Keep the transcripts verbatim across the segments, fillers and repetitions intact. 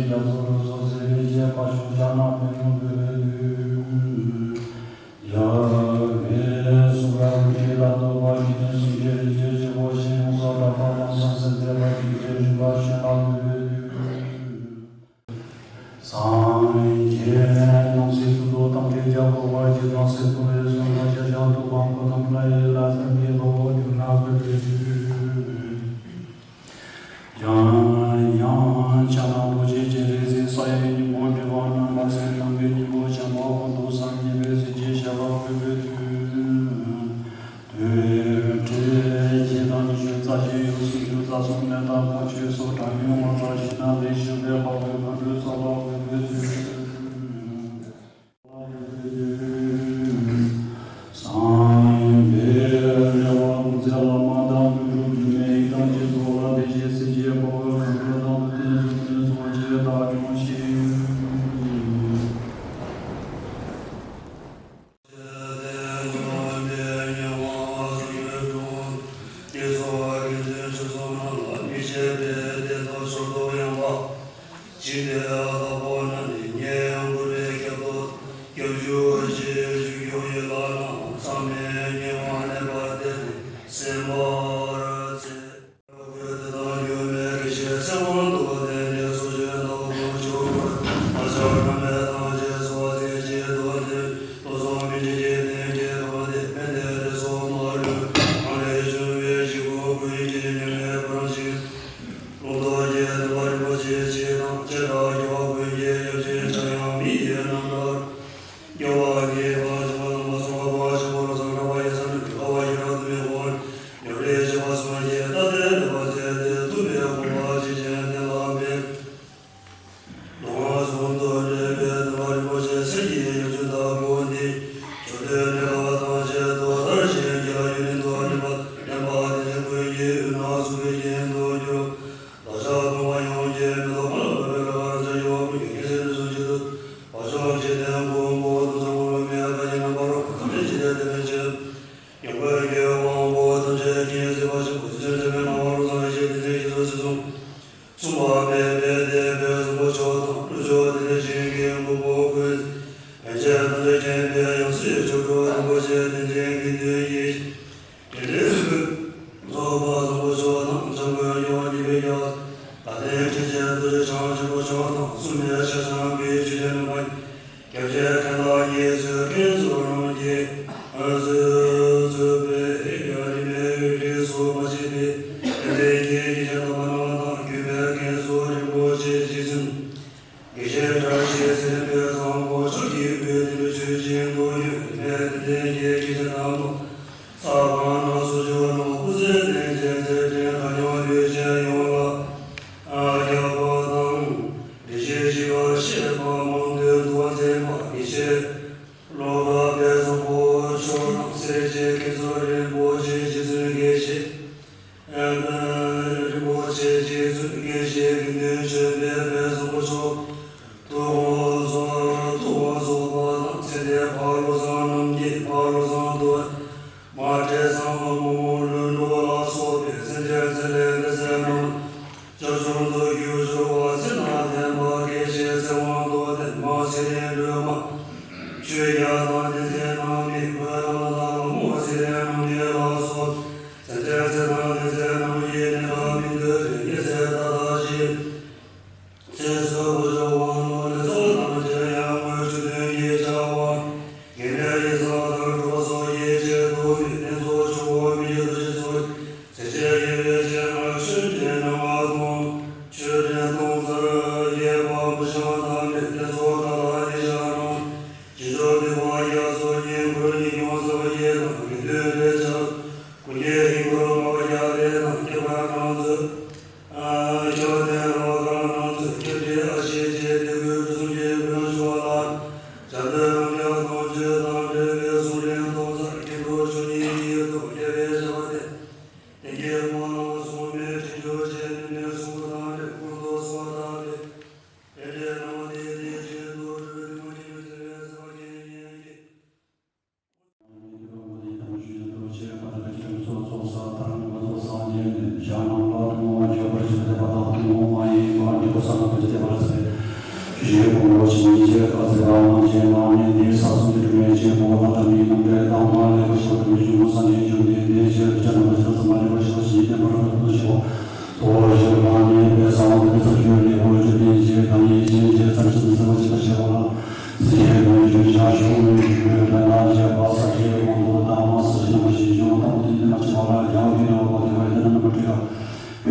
རྒྱ་མཚོ་རུ་སོགས་སྲིད་པའི་རྗེ་དཔའ་ཤོད་ཕྱག་ན་པདྨོ་འབུལ་བའི་དུས། ཡབ་ཀྱི་གསུང་རབ་ཀྱི་ལམ་དུ་བ་ཞིག་ནས་གསུང་ཆོས་རིན་ཆེན་ཆེན་པོ་ཞིག་ཡོངས་སུ་གྲགས་པ་ལམ་སང་སེམས་ཟད་པ་ཞིག་ཚེ་རིང་པ་ཞིག་ལ་འབུལ་བའི་དུས། སངས་རྒྱས་སྣང་སྲིད་གཙུག་ཏོར་རྟ་མགྲིན་རྒྱལ་པོ་བར་གྱི་སྣང་སྲིད་ཕུར་བའི་གསུང་ལ་ཤ་ཤ་འདུག་པ་མགོ་དང་ལ་ཡི་ལ་སེམས་ཀྱི་ལོ་འོ་འགྱུར་ན་བོད་པའི་དུས། ཡང་ཡང་ཕྱག་ན་རྡོ་རྗེ་སྤྱན་རས་གཟིགས་ས་ཡི་སྙིང་པོ་འདྲེན་པ་རྣམ་པར་སེམས་ནམ་མཁའི་སྙིང་པོ་བྱམས་པ་ཀུན་ཏུ་བཟང་ཉེ་བའི་སྲིད་ཀྱི་ཞལ་ལ་བོད་པའི་དུས། དུས་དྲན་གྱི་དང་ཉི་ཤུ་རྩ་བཞི་ཡོད་སྲིད་ཞུ་རྩ་གསུམ་མེ་དང་ཁ་ཆུ་སོགས་དྲ་ཡོད་ངོ་ཚ་ཞིག་ན་ལས་ཞུ་བའི་དཔའ་བོའི་ཕ་འགྲོའི་ས་ལ་བོད་པའི་དུས། སངས་རྒྱས་རེ་བ་ཀུན་ཚེ་བླ་མ་དང་དུས་གྲུབ་འགྱུར་མེད་ཡི་དམ་གྱི་ཚོགས་ལ་བདེ་གཤེགས་སྲས་བཅས་འཁོར་བའི་གང་འགྲོ་དང་དུས་མཐུན་གསུམ་མཐུན་ཚོགས་ཆེན་བདག་སྐྱོང་ཞིང་། ཇི་སྲིད་བདག་པོ་རྣམས་ནི་ཉེ་ཡང་འགུལ་བའི་སྐྱབས་ཏོ། སྐྱབས་འཇུག་ཞུ་རྒྱུ་ཡི་ལག་ན་མཚམས་མེད་ཉེ་བར་གནས་པ་དེ་ནི་གསན་པར་འཚལ། དེ་དང་འགྱུར་མེད་དགེ་བཤེས་ཚེ་དབང་རྡོ་རྗེ་ལྡན་གྱི་ཚོགས་ཆེན་ནག་པོ་ཆོས་སྐུ་ཨ་ཙརྱ་བླ་མའི་ཐམས་ཅད་ཚོགས་རྫས་ཀྱི་རྡོ་རྗེ་ཏོག་ཙམ་མི་འཇིགས་ཀྱི་ལྡན་གྱི་དང་དེ་མི་ལྡན་དེ་ཚོགས་མ་ལུས་ཨ་ལས་བྱུང་བའི་ཞིག་པོ་ཀུན་གྱི་ཉམས་ལེན་པར་བྱིན། ལུང་རྟོགས་ཀྱི་བསྟན་པ་རིན་པོ་ཆེ་སྤྱི་དང་བྱེ་བྲག་རྒྱལ་བ་ཀུན་གྱི་ཡབ་ཆེན་འཆར་ཡང་མི་ཡི་རྣམ་ཐར། རྒྱལ་བ་གཉིས་པ་ཆེན་པོ་དམ་པ་ཙོང་ཁ་པ་ཆེན་པོ་ལ་སོགས་གྲགས་པ་ཡི་ས་ནི་དགའ་བ་ཡི་རབ་ཏུ་མི་འཁོར། ཉམས་རེ་བྱེད་པ་སངས་རྒྱས་ད་ལྟའི་ལེགས་པར་མཛད་དེ་ཐུབ་པའི་དགོངས་པ་ཇི་བཞིན་གཏན་ལ་འབེབས། མདོ་སྔགས་ཟུང་དུ་འབྲེལ་བའི་བསྟན་པ་རིན་པོ་ཆེ་སེམས་ཀྱི་ཡིད་བཞིན་དག་པོ་འདི། ཇོ་ཏོན་ནས་ཀ་བ་ཐང་ཆེན་དུ་དར་ཞིང་རྒྱ་ཡུན་རིང་དུ་གནས་པ་བསྟན་པ་དེ་ནི་ཀུན་གྱི་དབུས་ན་ཟུག་པའི་རྒྱན་དུ་གྱུར། ལ་ཆགས་སྟོང་པ་ཡོངས་ཀྱི་མེ་ཏོག་མ་ལ་བབས་པའི་ཀ་བར་འཛར་ཡོད་པ་ཀུན་གྱི་སེམས་སུ་འཇུག་ཏུ། བ་ཕྱུགས་འཇིག་རྟེན་མགོན་པོ་དུམ་བཟང་འཁོར་ལོ་མའི་བཀའ་ཡི་རྣམ་པར་རོ་ཁམས་ནི་འཇིག་རྟེན་དེ་མན་ཆད། ཡོངས་དགོན་གྱི་དབང་པོ་ཐམས་ཅད་ཀྱིས་གཟིགས་པ་ཆེན་པོ་ཇི་སྲིད་འབྲལ་མེད་སྣང་བ་རོ་ཚང་ཡེ་ཤེས་བདེ་ཆེན་རྒྱ་མཚོ་ཆེ་གསུམ། མཚུངས་པ་མེད་པའི་བསྟན་པའི་བཟང་པོ་མཆོག་དང་ཀླུ་མཆོག་དེ་ལས་གཞན་གྱི་དངོས་པོ་ཀུན། ཕན་ཆད་ཐམས་ཅད་མཁྱེན་པའི་ཡང་སྲིད་ཆོས་སྐུ་རིན་པོ་ཆེ་བསྟན་འཛིན་དགེ་འདུན་ཡིད། དེ་ལས་རྫོགས་པ་བཟང་པོ་མཆོག་དང་འཇམ་མགོན་ཡོན་ཏན་གྱི་ཕ་རྒྱལ་བ། དགའ་ལྡན་ཁྱེད་ཅག་ཏུ་ཆང་ཆེན་པོ་མཆོག་དང་སུ་མེད་ཤ་ཆང་གི་ཆུ་ཆེན་མ། སྐྱབས་རྗེ་མཁན་བདག་ཉིད་ཚོས་ཕན་ཚུན་རང་གི་ཨ་ཟོས་ཚོས་པའི་ཡ་རི་མའི་རིགས་སུ་མ་ཕྱིན་པའི་དེ་ལས་ཀྱི་ཡིག་ཆ་དམ་པ་རྣམས་དང་གུས་པའི་དགེ་ཚུལ་རིན་པོ་ཆེ་རྗེ་བཙུན། དགེ་བཤེས་བཀྲ་ཤིས་ཚེ་རིང་པའི་བཟང་པོ་མཆོག་གི་དབུས་དེ་ནི་ཆོས་ཅན་དུ་ཡོད་མེད་དེ་ལྡན་གྱི་སྐད་ཆ་རྣམས་ལ། ས་གང་ན་སུ་བྱོན་ནོ་སྐུ་ཚེ་བརྟན་ཅན་ཚེ་བརྟན་དགའ་ཉོ་དུས་ཆེན་ཡོངས་ལ་ཨ་རྒྱ་པ་དང་། དེ་བཞིན་ཞི་བར་གཤེགས་པ་མང་ཐོས་འདུལ་བ་མཛད་པ་དགེ་བཤེས། ལོ་ཀ་པའི་བཟང་པོ་མཆོག་དང་སེར་བྱེས་དགེ་ཚུལ་རིན་པོ་ཆེ་རྗེ་བཙུན་དགེ་བཤེས། རིན་པོ་ཆེ་རྗེ་བཙུན་དགེ་བཤེས་དགེ་འདུན་ཆོས་འཕེལ་བཟང་པོ་མཆོག་ཐུགས་དགོངས་རྫོགས་ཐུགས་དགོངས་རྫོགས་པ་དང་ཚེ་འདས་ཕ་རོལ་བཟང་རྣམས་ཀྱི་ཕ་རོལ་བཟང་དུ། མ་ཏྲེ་ཚང་བ་མོ་མོ་ལུས་འགྲོ་ལ་སོགས་པའི་སེམས་ཅན་ཚེ་ལས་འདས་ཚེ་རྣམས། སྐྱབས་བཅོལ་དུ་རྒྱུ་སྦྱོར་བ་ཚེ་དང་ལྡན་པ་དགེ་བཤེས་ཚེ་དབང་རྡོར་གདན་མ་ཚེ་རིང་སྒྲོལ་མ། ཆོས་རྒྱལ་དང་བསྟན་འཛིན་རྣམ་གཉིས་བོད་ལ་དྭགས་ལ་མོ་ཚེ་རིང་རྣམ་གཉིས་ལ་སོགས། ཚེ་འདས་ཚེ་དང་ལྡན་ཚེ་རྣམས་ཀྱི་གནས་སྐབས་མི་སྡོད་པའི་ཉི་ཚེ་ད་ལྟ་བཞིན། ཚེ་བསོད་དཔལ་འབྱོར་དབང་ལུང་ལ་གཙོ་བོ་དང་བཅས་ཡང་དངོས་གྲུབ་དོན་གྱི་བྱ་བ། དགེ་འཕེལ་གྱི་ས་དང་གྲོགས་སོགས་ཀྱི་ཆེད་དུ་མི་ལྡན་ཚོགས་ཆུ་བོ་མི་འགྱུར་རྡོ་རྗེ་ཚོགས། ཚེ་ཆེ་དགེ་བའི་སྤྱན་སྔར་ཆོས་འབྲེལ་སྣང་བ་དང་། ཆོས་འབྲེལ་སྟོང་རྩ་རྒྱས་པ་བུ་ཆུང་དམ་པའི་ལྡན་ཚོགས་ཀ་ལ་ཡེ་ཤ་རང་། ཅི་འབྱོར་འདུས་པ་རྒྱ་མཚོ་སྙིང་ཁུར་ཉིད་སྐྱོང་ཟབ་རྒྱས་དང་དགེ་འདུན་རེ་ཆག་ཀུན་གྱི་ཧིང་ཁོར་མ་བ་རྒྱ་རེ་དང་སྐྱབས་ཁ་ཁང་མཛོད། ཨ་ཁྱོད་དེ་རོ་ཁ་ཁང་མཛོད་ཁྱོད་དེ་ཨ་ ཞེས་དགོངས་པ་ཞིག་ཉིད་ཅེས་བཀའ་སྩལ་པ་གནང་མཛད་གནང་ནས། འདིའི་ས་གསུམ་གྱི་སྒྲོན་མེ་ཆེན་པོ་ལ་དམ་པའི་རྣམ་འདྲེན་དང་མ་ལེགས་པ་ཞི་བ་དམ་པའི་ཆོས་སྐུ་སངས་རྒྱས་བཅོམ་ལྡན་འདས་ཞེས་སྐྱབས་རྣམ་པ་ཆེན་པོ་ཚང་མ་ལེགས་པ་ཞི་བ་ཞིང་བརྟན་པར་གྱུར་ཅིག་ཞེས་པ། ཐུགས་ལ་བཞེས་པ་ནི་དཔལ་བཟང་པོ་ཚར་གཅོད་ལེགས་པོ་བཅུ་ལྡན་ཞེས་བདག་ཉིད་སྤྱན་རས་གཟིགས་ཚར་གཅིག་ཏུ་གསལ་བར་བྱེད་པ་ཞེས་པ་ལ། སྲིད་ཞིའི་དོན་བྱེད་བྱང་ཆུབ་མོས་གུས་པའི་དོན་དང་བཅས་པ་ས་སྐྱའི་དབང་དུ་བཏང་བ་ས་གཞི་རྣམ་པ་བཞི་འབྱུང་དང་པོ་དེ་ནི་མ་སྐྱེས་པ་ལ་རྒྱལ་བ་དེ་ནི་འོད་དཔག་མེད་པ་ཡི་དེ་ན་རྣམ་པར་གྲོལ། བོད་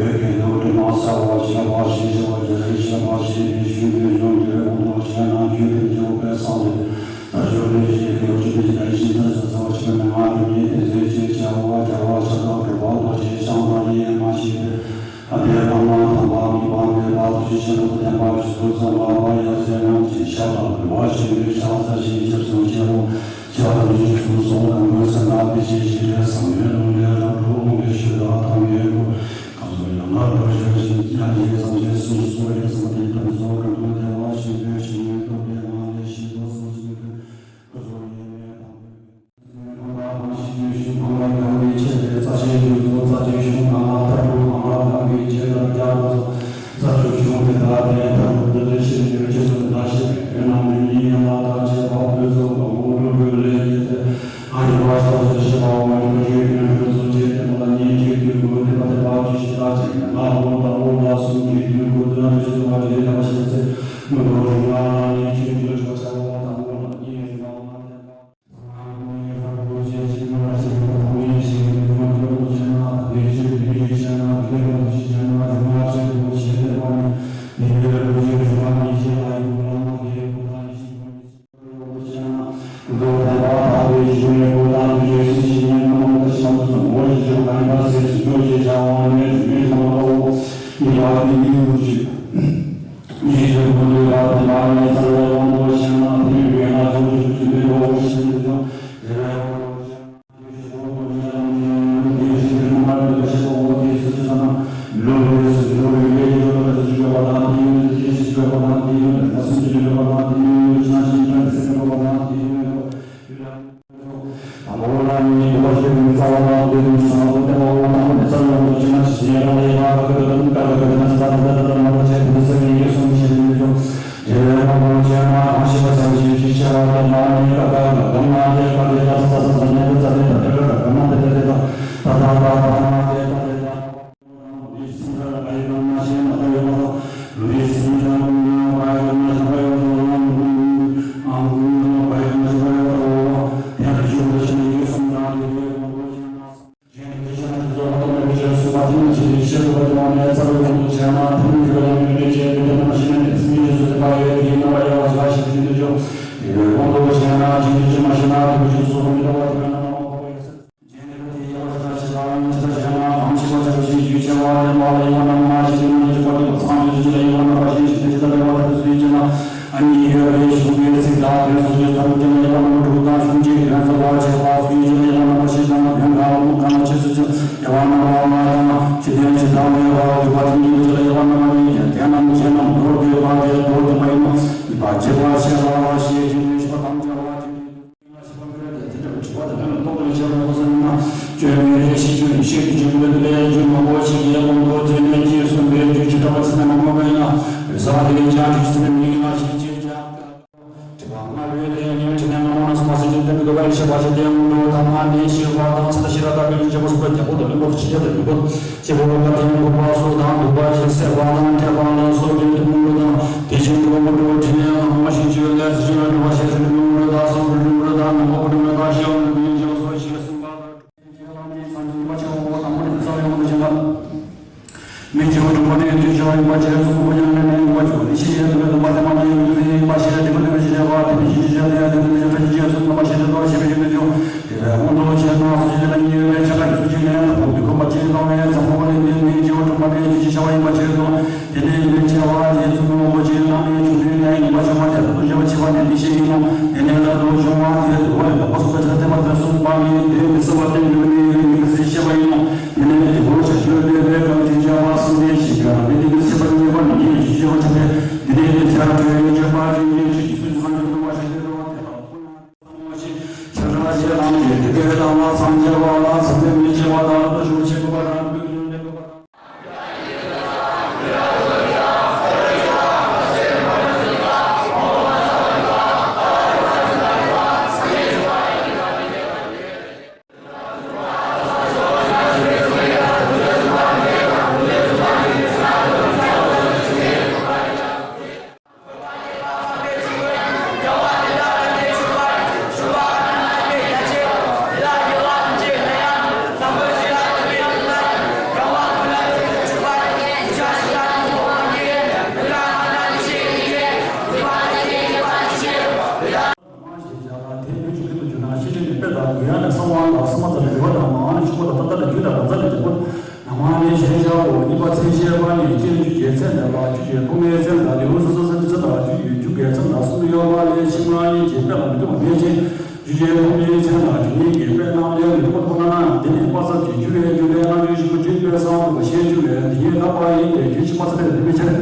ཀྱི་འདུལ་བ་དྲི་མ་གསལ་བ་བྱེད་པ་ཞེས་བྱ་བ་རྒྱལ་བའི་བཤད་པ་ཞེས་པའི་ཤུལ་དུ་འབྱུང་འགྱུར་བའི་དབང་དུ་བྱས་ན་རྒྱུད་དེ་འཇུག་པའི་སང་དེ། ད་ཞོར་ལས་ཞེས་ཏེ་བཅུ་དེ་ཇི་ལྟར་ཤེས་ཚར་ཚར་ཚར་བ་ཞིག་ནི་ང་རང་ཉིད་དེ་ཟེར་ཅེས་བྱ་བ་བྱ་བ་ཆ་དང་གྲུབ་པ་རྡོ་རྗེ་འཆང་དང་ཡེ་མ་ཤེས་ཏེ། ཨ་དེ་དང་མ་དང་པ་མི་སྤང་པའི་བར་དུ་ཞི་ཞི་རུ་ལྡན་པ་ཞིག་ཚུལ་ཙམ་པ་པ་ཡ་ཟེར་ཡང་ཅི་ཤ་དང་བུ་བ་ཞེས་པའི་ཤ་ཟ་ཞིང་ཆབ་སུ་བྱེད་པོ་ཤ་དང་ཞིག་ཚུལ་སོགས་དང་མོས་སེམས་དང་དེ་ཞེས་ཞི་བའི་བསམ་པའི་ལུང་ལས་རབ་ཏུ་ལོངས་པའི་ཤུལ་དང་ཐང་ཡོད་དོ། ཁམས་གསུམ་ཡང་དག་པར་བྱོན་ཞིང་ཡང་དག་སངས་རྒྱས་སུ་གསོལ་བའི་བསམ་གཏན་ཐམས་ཅད་སོགས་རབ་ཏུ་བདེ་བ་ཞིང་པའི་ཞིང་ཡོད་དོ། དེ་མ་ལས་ཤིན་ཏུ་སོགས་ཞིང་དུ་སྐུ་གསུམ་ཡོད་མེད་དང་། མཚན་མེད་པ་རྒྱུ་ཡི་ཐོག་མའི་མཚན་དང་ལེའུ་སོ་སོ་སོ་ནི་ཚེ་དང་རྒྱུ་ཡི་རྒྱུ་འགལ་མཚམས་དང་གསུམ་དུ་ཡོད་པ་ལས་ཕྱི་མ་གཉིས་ཀྱི་དཔེ་ལ་མི་ལྟོས་པ་མེད་ཅིང་རྒྱུ་ཡི་ཐོག་མའི་མཚན་དང་རྒྱུ་གཉིས་ཀྱི་དཔེ་རྣམས་ལས་མི་ལྟོས་པ་མཐོང་ན་དེ་ནི་དཔག་བསམ་གྱིས་འཇུག་པའི་རྒྱུ་ལས་རྣལ་འབྱོར་ཆེན་པོ་རྒྱུ་དཔེ་བསམ་ཐུབ་པ་ཞེས་བརྗོད་པས་འདི་ཉིད་དག་པ་ཡིན་ཏེ་རྒྱུ་ཕྱི་མ་ཚེ་འཕེལ་བ་ཡིན་པའི་ཕྱིར།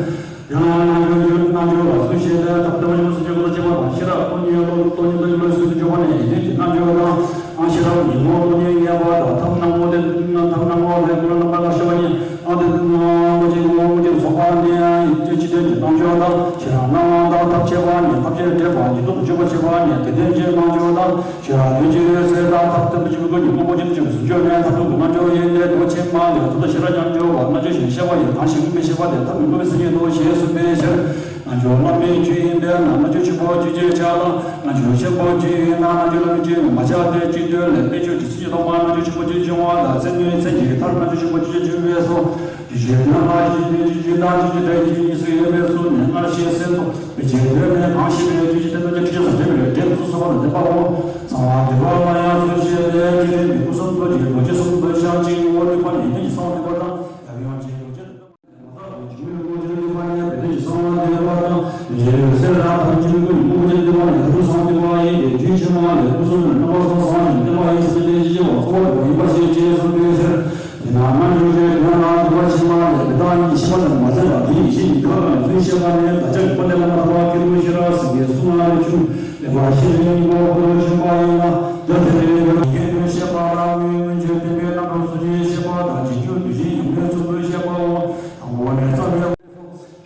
ཡང་ན་རྣལ་འབྱོར་རྒྱུ་རྣལ་འབྱོར་ལ་གསུངས་ཤིང་ལས་ཐབས་ལྟ་བུ་ཆེན་པོ་སུམ་ཅུ་སོ་བརྒྱད་པ་དང་ཤེས་རབ་སྟོང་ཉིད་བློ་སྟོང་ཉིད་སྟོང་ཉིད་བློའི་ཚུལ་དུ་འཇོག་པ་ནི་ཡིན་ཏེ་རྣལ་འབྱོར་དང་། ཨ་ཤེས་རབ་ཉོན་མོངས་སྟོང་ཉིད་ངེས་པ་དང་ཐབས་སྣ་ངོ་སྟེ་ཐབས་སྣ་ངོ་ལས་ཀུན་རྣམ་པར་ཤེས་པ་ཉིད། ཨ་ཏི་ཏི་ན་དངོས་གཅིག་དངོས་གཅིག་ཚོགས་པ་ནི་ཡིན་ཏེ་སྤྱི་དོན་གྱི་རྣལ་འབྱོར་དང་ཤེས་རབ་སྣང་བ་དང་ཐབས་ཤེས་པ་ཉིད་ཐབས་ཤེས་སྤྲད་པ་ཉིད་དུ་འཇུག་པ་ཤེས་པ་ཉིད་དེ་དོན་གྱི་རྣལ་འབྱོར་དང་ཤེས་རབ་དོན་གྱི་འོད་གསལ་དང་ཐབས་སྟོན་པ་གཅིག་པུའི་སྒོ་ཉིད་སྤངས་པ་གཅིག་ཏུ་འཇུག་པའི་ཚུལ་འཇོག་ནས་ཐབས་སྟོན་གྱི་རྣལ་འབྱོར་ཡིན་ཏེ་དོན་ཕྱི་མ་ལས་ཐབས་ཤེས་རབ་ཉམས་སྦྱོར་བ་རྣལ་འབྱོར་ཞེས་བཤད་པ་ཡི་གང་ཞིག་མིན་པའི་ཤེས་པ་དེ་ཐབས་མི་དགོས་པའི་མཚན་ཉིད་དོ་ཞེས་གསུངས་པའི་ཕྱིར། རྣལ་འབྱོར་བླ་མེད་རྒྱུ་ཡིན་པས་ན་རྣལ་འབྱོར་ཆེན་པོ་རྒྱུ་ཅེས་བྱ་ལ། རྣལ་འབྱོར་ཆེན་པོ་རྒྱུ་ཡིན་ན་རྣལ་འབྱོར་བླ་མེད་རྒྱུ་ཡིན་པར་མ་བྱ་སྟེ་སྤྱི་དོན་ལས་དཔེ་བརྗོད་ཀྱི་ཚིག་གི་སྟོང་པ་རྣལ་འབྱོར་ཆེན་པོ་རྒྱུ་འབྱུང་བ་དང་ཚད་མའི་མཚན་གྱི་མཐར་རྣལ་འབྱོར་ཆེན་པོ་རྒྱུ་ཅེས་བརྗོད་པས་སོ། རྒྱུ་ཆོས་དོན་ལ་གཞི་དོན་གྱི་རྒྱུ་དང་རྒྱུ་ཅན་སྒྲ་ཡི་རྒྱུ་གཉིས་སུ་ཡོད་པའི་ཚུལ་ནི་སྔར་བཤད་ཟིན་ཏོ། དཔེ་བྱད་དོན་ནི་གང་ཞིག་པའི་རྒྱུ་ཅན་དེ་དོན་གྱི་ཁྲིད་ཆེན་སོགས་འགྲེལ་པའི་འགྲེལ་ཚུལ་སོགས་ལ་བརྟེན་པའོ། གསང་བ་འདུས་པ་ལ་ཡང་ཚུལ་བཤད་པའི་རྒྱུ་མཚན་ནི་སྐུ་གསུང་ཐུགས་ཀྱི་རྡོ་རྗེ་གསུམ་དུ་ཤར་ཅིང་དབང་སྡུད་པ་ནི་ཡོན་ཏན་གྱི་གསང་བ་འདུས་པ་དང་ཡང་ཡང་ཅིག་རྡོ་རྗེ།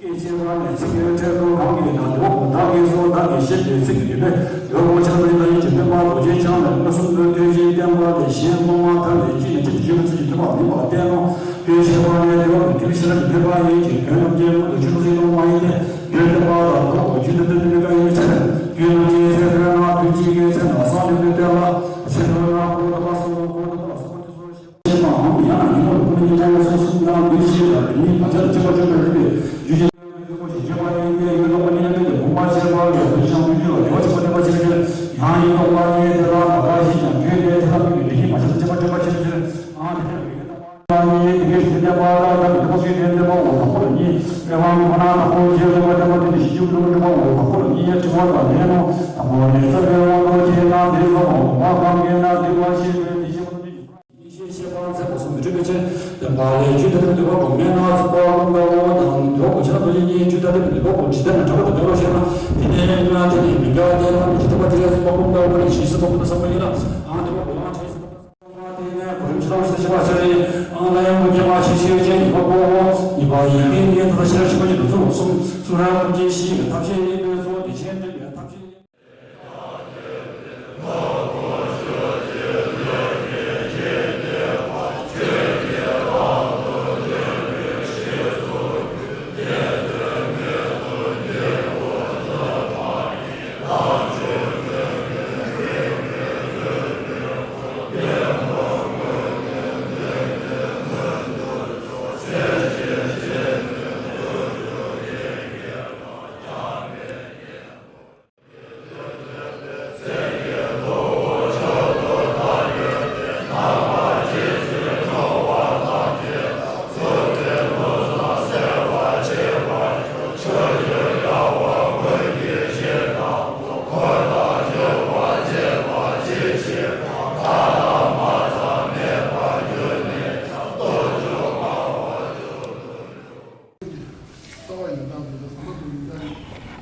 སྐད་ཆེ་བ་ནས་ཚིག་གི་ཕྲད་དུ་གང་གིས་ན་དེ་བ་བདག་གིས་སོ་བདག་གིས་ཤེས་པའི་ཚིག་ཡོད་པས། དེ་བ་ཆེན་པོའི་བདག་ཉིད་ཀྱི་སྟོན་པ་རྡོ་རྗེ་འཆང་ལས་མངོན་སུམ་དུ་ཐོས་ཤིང་བསྟན་པ་དེ་གཞན་སློབ་མ་ཐམས་ཅད་ཀྱིས་ནི་ཅི་སྟེ་ཞུས་པའི་ཚུལ་གྱིས་ཐོས་པ་མིན་པར་བསྟན་ནོ། སྐད་ཆེ་བ་ནས་དེ་བ་ཐུགས་ཤེས་རབ་ཀྱི་ཐོས་པ་ཡིན་གྱི་དོན་རྣམས་ཀྱི་སྔོན་དུ་ཆུད་ཟོས་ཡིན་ནོ་མ་ཡིན་ཏེ། དོན་བསྟན་པ་དང་ལྡོག་པའི་རྒྱུ་དེ་དོན་དེ་མི་འགལ་ཡིན་ཕྱིར། རྒྱུ་རྣམས་ཀྱི་ཚེ་ཐོས་ན་དུས་གཅིག་གི་ཚེ་ན་གསང་འདུས་ཀྱི་དོན་ལ་ཕྱི་དོན་ན་གོ་ཏི་པ་སོགས་གོ་ཏི་པ་ལ་སོགས་པ་དེ་ཚོ་ཞེས། ཅེས་པའང་ཡང་ན་ཉོན་མོངས་ཀུན་ནས་ཉོན་མོངས་སོགས་གསུམ་དང་དུས་ཕྱིས་ལ་དེ་ཉིད་བར་ཆད་དུ་གཅིག་པ་གཅིག་པའི་རིགས་པའི་རྒྱུ་ཅན་ཀུན་རྫོགས་པ་ཞེས་བྱ་བ་ཡིན་ཏེ། ཡུལ་ལོག་པ་གཉིས་ལ་མེད་དེ་དགོངས་པ་ཆེ་བ་ལས་དོན་ཞང་དུས་རྒྱུད་ལ་དེ་བ་གཅིག་པ་དེ་བ་གཅིག་པའི་ཕྱིར། ཡང་ཡུལ་ལོག་པ་གཉིས་དེ་ལ་མ་འགགས་ཤིང་ཀྱང་རྒྱུད་དེ་དེ་ལ་དམིགས་པའི་དེ་ཉིད་བར་ཆད་དུ་གཅིག་པ་གཅིག་པའི་ཕྱིར། ཡང་དེ་ལྟར་ཡུལ་ལོག་པ་གཉིས་དེ་གའི་ཞིང་བསྟན་པ་དང་དེ་བ་གཅིག་དེ་བསྟན་པའོ། དང་པོ་ལ་གཉིས་དེ་བ་ཁོ་ན་དང་པོ་རྒྱུད་ལོག་པ་བསྟན་པ་དེ་ནི་ཞིང་རྒྱུད་ལོག་འགྲུབ་པའོ། དང་པོ་ལ་གཉིས་དྲི་བ་དང་ལན་ནོ། དང་པོ་ནི་རྩ་བའི་དབང་དུ་བྱས་ན་དེ་བསམ་པའོ། མ་གང་གིས་ན་དེ་བ་ཤེས་པའི་དེ་ཤེས་པ་དང་དེ་ཉིད་ཤེས་ཤེས་པ་མཚན་མ་གསུམ་མི་འཁྲུལ་པའི་ཕྱིར། བསྟན་པ་ལས་རྒྱུད་ཐ་དད་པའི་འདོད་པ་སྒོམ་མེད་ན་ཚུགས་པ་ཀུན་དགའ་བོ་དང་། དེ་བ་གོ་ཆ་རྡོ་རྗེ་གཉིས་རྒྱུད་ཐ་དད་པའི་འདོད་པ་སྒོམ་ཇི་ལྟར་ན་འདྲ་བ་དང་འགལ་བར་བཤད་ན། དེ་ནས་ན་དེ་ནི་མི་འགལ་ཏེ་ཐ་མི་ཐ་པ་དེ་ལས་གསུངས་པ་ཀུན་དགའ་བོ་ནི་ཇི་སྲིད་པ་ཀུན་ཏུ་བསམ་པ་ཡིན་ལ། ཨང་དེ་བ་གོ་ཡང་ཆོས་སྲིད་པ་དེ་ནས་གོ་རིམ་ཇི་ལྟ་བ་ཞིག་ཏུ་བཤད་པ་ཕྱིར་ཡིན། ཨང་ལ་ཡང་མུ་གེ་མ་ཞེས་བྱ་བའི་ཅན་ཡིན་པ་པོ། ཉེས་པ་ཡིན་མིན་ངེས་ཐ་ཤེས་པ་ཞིག་འདུ་ཚོགས་གསུམ་གསུང་རབ་ཀུན་མཁྱེན་བཞི་ཡི་ཐབས་ཤེས་ཡིན་པས་སོ། དེ་ཆེན་འདོད་པའི་ཐབས་ཤེས་ཡིན། རྩ་བ་ཡང་དག་འདི་ལ་ཟམ་པ་ཐུག་ཡིན་ཙང་།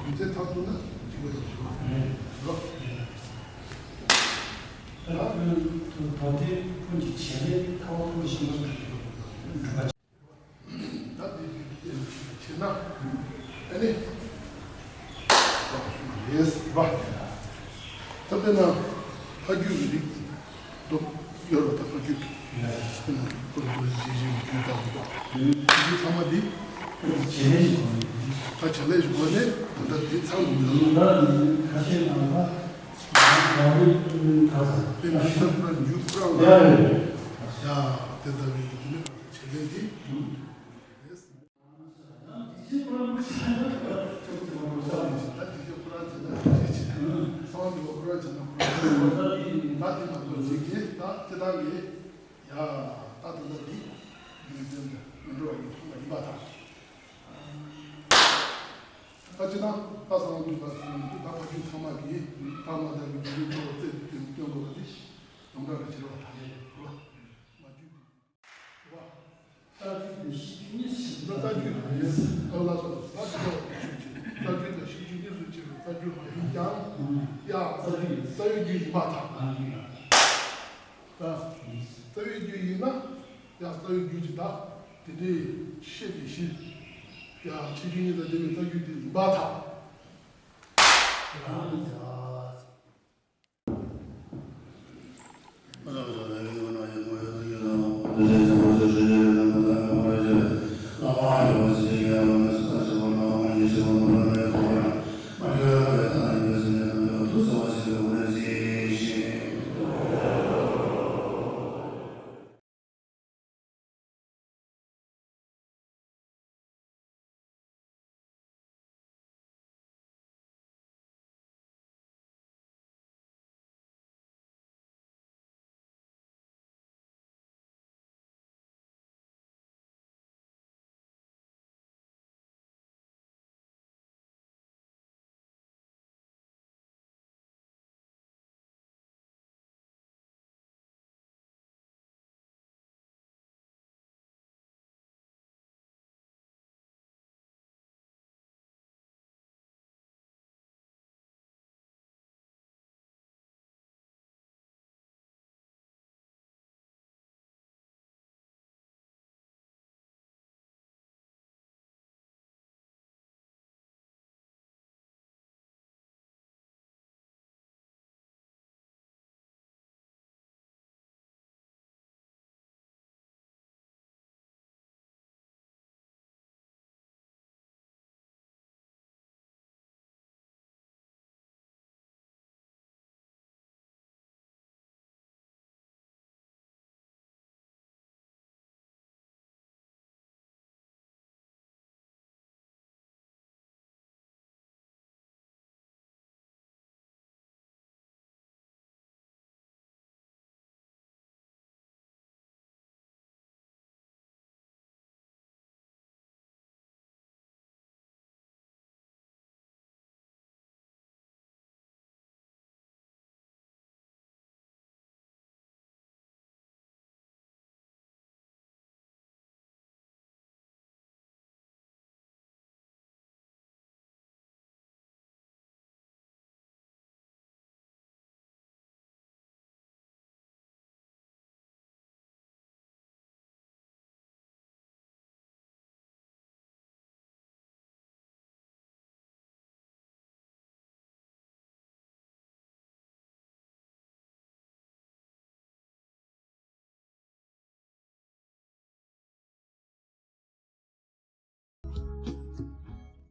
མི་ཚེ་མཐར་ཐུག་ན་གཅིག་པ་ཡིན་ཞུ་བ་རེད། ད་ད་ལྟའི་ཀུན་གྱི་བྱེད་ལས་ཐ་བ་ཐུག་ཤིང་ལ་གྲུབ་པ། ད་འདི་བྱེད་ན་ཨ་ནི་རེད་པ། ད་དཔེར་ན་ཕ་རྒྱུད་ཀྱི་རིགས། ཡོད་རེད་ད་ཕ་རྒྱུད་ཀྱི། ཡ། ཀུན་ཏུ་ཞི་ཞིང་རྒྱུད་དང་འདུག་དེ་ཚང་མ་འདི། བྱེད་ལས་ཞིག་དགོས་ནས། ད་བྱེད་ལས་ཞིག་དགོས་ནས་ད་ལྟ་འདི་ཚང་དགོས་ནས། ད་འདི་ཁ་ཤས་ནང་ལ་ད་རེས་ད་དཔེར་ན་ཤི་ན་ཁོ་རང་འཇུག་ཁོ་རང་ལ། ཡ་རེད། ཡ། དེ་ལྟ་བུའི་འདི་ནི་བྱེད་ལས་འདི། ད་ཅི་ན་ད་གསང་བ་འདུས་པ་ཟེར་ནས་ད་ཕ་རྒྱུད་ཚང་མ་གིས་ད་མ་ད་གི་འདུལ་བའི་ཐོག་བཙལ་ཏེ་སྟོན་དགོས་པ་དེ་དམ་དྲག་རེ་བྱེད་རོགས་ད་ནས་རོགས་མ་རྒྱུད་དེ་རོགས། རྩ་རྒྱུད་དང་གཤིས་རྒྱུད་གཉིས་སུ་ཕྱེ་བ་རེད། རྩ་རྒྱུད་དང་གཤིས་རྒྱུད་གཉིས་སུ་ཕྱེ་བ་རྩ་རྒྱུད་དང་གཤིས་རྒྱུད་གཉིས་སུ་ཕྱེ་བའི་རྩ་རྒྱུད་མ་ཡིན་ཀྱང་། ཡ། རྩ་རྒྱུད། རྩ་བའི་རྒྱུད་ཡིན་པར་ཐལ། ཨ་ནི། ད། རྩ་བའི་རྒྱུད་ཡིན་ན། ཡང་རྩ་བའི་རྒྱུད་ཀྱི་བདག་དེ་འདྲའི་ཤེས་པའི་གཞི། ཡང་ཆོས་རྒྱུད་གཉིས་དང་ལྡན་པའི་རྩ་རྒྱུད་དེ་ཡིན་པར་ཐལ།